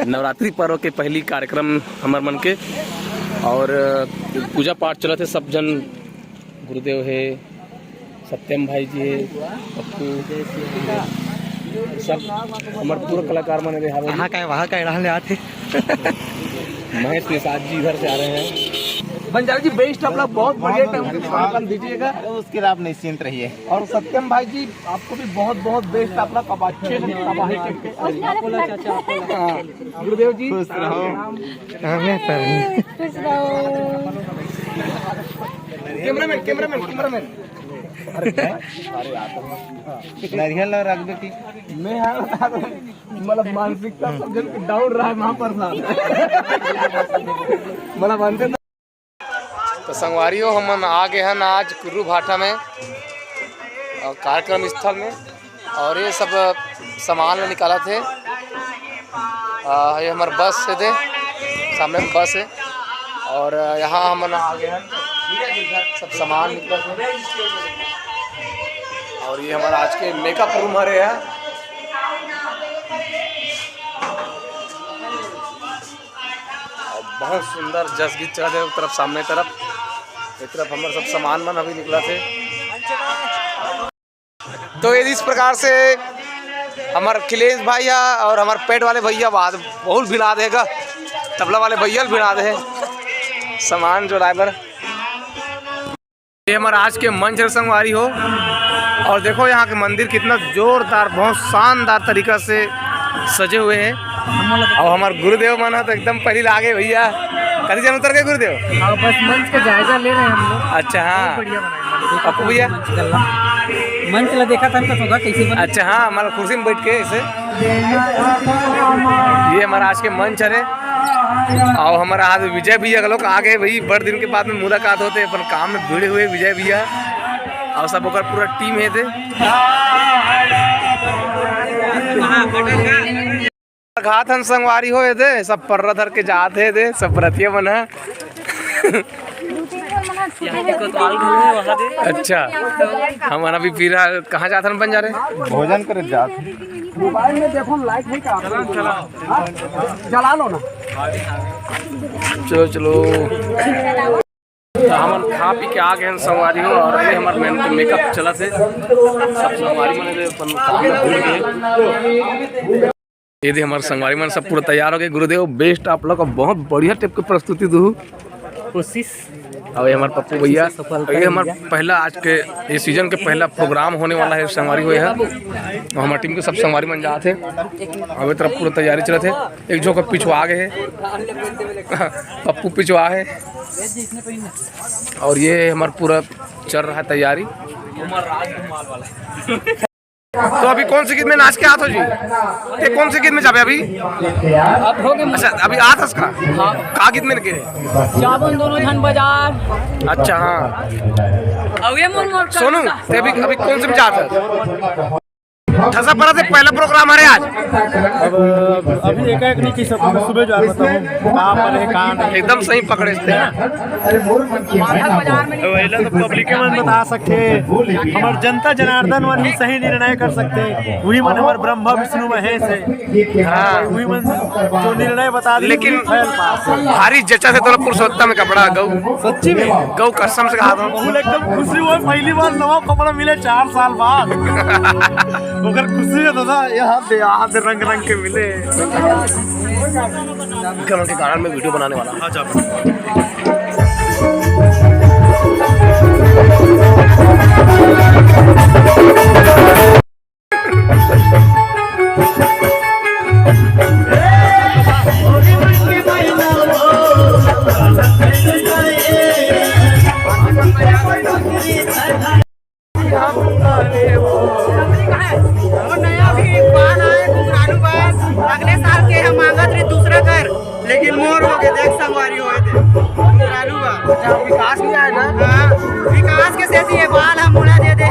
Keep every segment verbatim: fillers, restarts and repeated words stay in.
नवरात्रि पर्व के पहली कार्यक्रम हमर मन के, और पूजा पाठ चलत हे, सब जन, गुरुदेव हे, सत्यम भाई जी हे, पप्पू, सब हमर पूरा कलाकार मन हे। वहाँ का है, वहाँ का है, यहाँ ले आते। महेश निषाद जी इधर से आ रहे हैं। बंजारा जी, बेस्ट आप लोग, बहुत बढ़िया टाइम दीजिएगा। उसके लिए आप निश्चिंत रहिए। और सत्यम भाई जी, आपको भी बहुत बहुत बेस्ट आप लोग, अब अच्छे से तबाही करके। हाँ, गुरुदेव जी। खुश रहो। हाँ, मैं सर। खुश रहो। Cameraman, cameraman, cameraman. अरे, अरे यार, नारियल ला रख दो कि मैं यार, मतलब, मानसिकता सब जन के डाउन रहा है वहाँ पर ना। मतलब, मानते तो संगवारी हो, हमन आ गए हन आज कुर्रू भाटा में, अ, कार्यक्रम स्थल में, और ये सब सामान ला निकालत हे। अ, ये हमर बस हे दे, सामने में बस हे, और यहाँ हमन आ गए हन, सब सामान निकलत हे, और ये हमर आज के मेकअप रूम हरे हे। और बहुत सुंदर जस गीत चलत हे, उस तरफ सामने तरफ, एक तरफ हमर सब सामान मन अभी निकलत हे। तो ये इस प्रकार से हमर अखिलेश भाई हे और हमर पैड वाले भैया, बहुत भिड़ा दे हे गा, तबला वाले भैया भिड़ा दे हे सामान जो लाए बर। ये हमर आज के मंच हरे संगवारी हो, और देखो यहाँ के मंदिर कितना जोरदार, बहुत शानदार तरीका से सजे हुए हैं। और हमर गुरुदेव मन ह तो एकदम पहली लागे भैया। कथी जन उतर गए गुरुदेव? हाँ, बस मंच का जायजा ले रहे हैं हम लोग। अच्छा, हाँ। बहुत बढ़िया बनाए मंच। पप्पू भैया? मंच ला देखा था तो होगा कैसे बना। अच्छा, हाँ, मतलब कुर्सी में बैठ के ऐसे। ये हमर आज के मंच हरे। अउ हमर आज विजय भैया घलोक आ गए भाई, बड़ दिन के बाद में मुलाकात होत हे, अपन काम में भिड़े हुए विजय भैया अउ सब ओकर पूरा टीम हे दे। घात हन संगवारी हो दे, सब पर्रा धर के जात हे दे, सब बरतिया मन ह। अच्छा, हमन अभी फिलहाल कहाँ जात हन बंजारे? भोजन करे जात। मोबाइल में देखो, लाइट है क्या? हाँ? जला लो ना। चलो, चलो। तो हमन खा पी के आ गए हैं संगवारी हो, और ये हमर मेकअप चलत हे। सब संगवारी मन अपन काम में भूल गए। ये दे हमर संगवारी मन सब पूरा तैयार हो गए। गुरुदेव बेस्ट आप लोग का, बहुत बढ़िया टाइप के प्रस्तुति दू। कोशिश। अब ये हमर पप्पू भैया, सफलता ये हमर मिल जाए। पहला आज के ये सीजन के पहला प्रोग्राम होने वाला है संगवारी हो। और हमर टीम के सब संगवारी मन जात हे। अब ये तरफ पूरा तैयारी चलत हे। एक झोंका पिछुआ गए हे। पप्पू पिछुआ हे। और ये हमर पूरा चल रहा है तैयारी। तो अभी कौन से गीत में नाच के आत हो जी? ते कौन से गीत में जाबे अभी? अब हो गए। अच्छा, अभी आत हस का? हाँ। का गीत में के? जाबन दोनों झन बाजार। अच्छा, हाँ। अब ये मोर मोर सोनू, ते अभी, अभी कौन से में जात हस? ठसा परा से पहला प्रोग्राम हरे आज। अब अभी एकाएक नहीं कि सब सुबह जो है बताऊँ कहाँ पर है, कहाँ नहीं। एकदम सही पकड़े थे। अब एला तो पब्लिक मन बता सकथे, हमर जनता जनार्दन मन ही सही निर्णय कर सकथे, वही मन हमर ब्रह्मा विष्णु महेश है। हाँ। वही मन जो निर्णय बता दे, लेकिन वही फैल पास है। भारी जचा से तोला पुरुषोत्तम कपड़ा गौ। सच्ची में? गौ कसम से कहा था। बहुत एकदम खुशी हुआ, पहली बार नवा कपड़ा मिले चार साल बाद। ओकर खुशी है दादा, ये हाथ दे, हाथ दे रंग रंग के मिले। गरम के कारण मैं वीडियो बनाने वाला। अच्छा। वो नया भी बाल आए, घुंघरालू बाल। अगले साल के हम मांगत रहे दूसरा घर, लेकिन मोर हो गए, देख संगवारी होए थे। घुंघरालू बाल। अच्छा, विकास भी आए ना? हाँ, विकास के सेती ये बाल हम मुड़ा दे दे।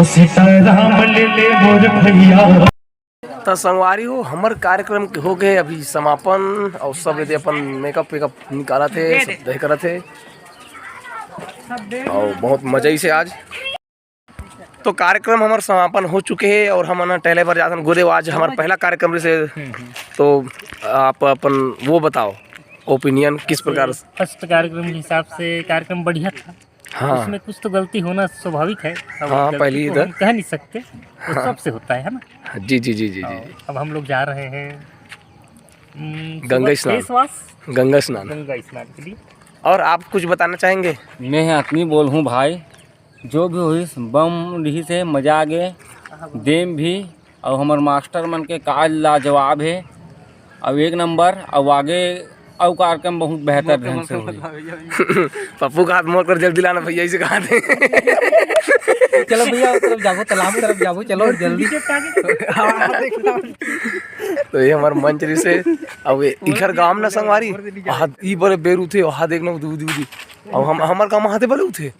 सीताराम ले ले मोर भैया। त संगवारी हो, हमर कार्यक्रम के हो गए अभी समापन, और सब एदे अपन मेकअप वेकअप निकालत हे, सब देख करत हे, और बहुत मजा से आज। तो कार्यक्रम हमर समापन हो चुके हे और हमन ह टहले बर जाथन। गुरुदेव, आज हमर पहला कार्यक्रम रहिसे, तो आप अपन वो बताओ, ओपिनियन किस प्रकार से? फर्स्ट कार्यक्रम के हिसाब से कार्यक्रम बढ़िया था। हाँ। उसमें कुछ तो गलती होना स्वाभाविक है। अब हाँ, गलती पहली को इधर हम कह नहीं सकते, वो हाँ। सबसे होता है, है ना? जी, जी, जी, जी, जी, और जी। अब हम लोग जा रहे हैं, हम्म, गंगा सुबह स्नान। Face wash. गंगा स्नान। गंगा स्नान के लिए। और आप कुछ बताना चाहेंगे? मैं अतनी बोलहूँ भाई, जो भी होइस, बम रिहिस हे, मजा आ गे। देम भी, अउ हमर मास्टर मन के काज लाजवाब हे, अउ एक नंबर, अउ आगे अउ कार्यक्रम बहुत बेहतर ढंग से होही। पप्पू का हाथ मोड़ कर जल्दी लाना भैया, इसे कहा थे। चलो भैया, उस तरफ जाबो, तालाब तरफ जाबो, चलो जल्दी। तो ये हमर मंच रिहिसे, अब ये इखर गांव ना संगवारी, हाथ ई बड़े बेर उठे, हाथ देखना उदी, उदी, उदी। अब हम, हमर गांव हाथे बड़े उठे।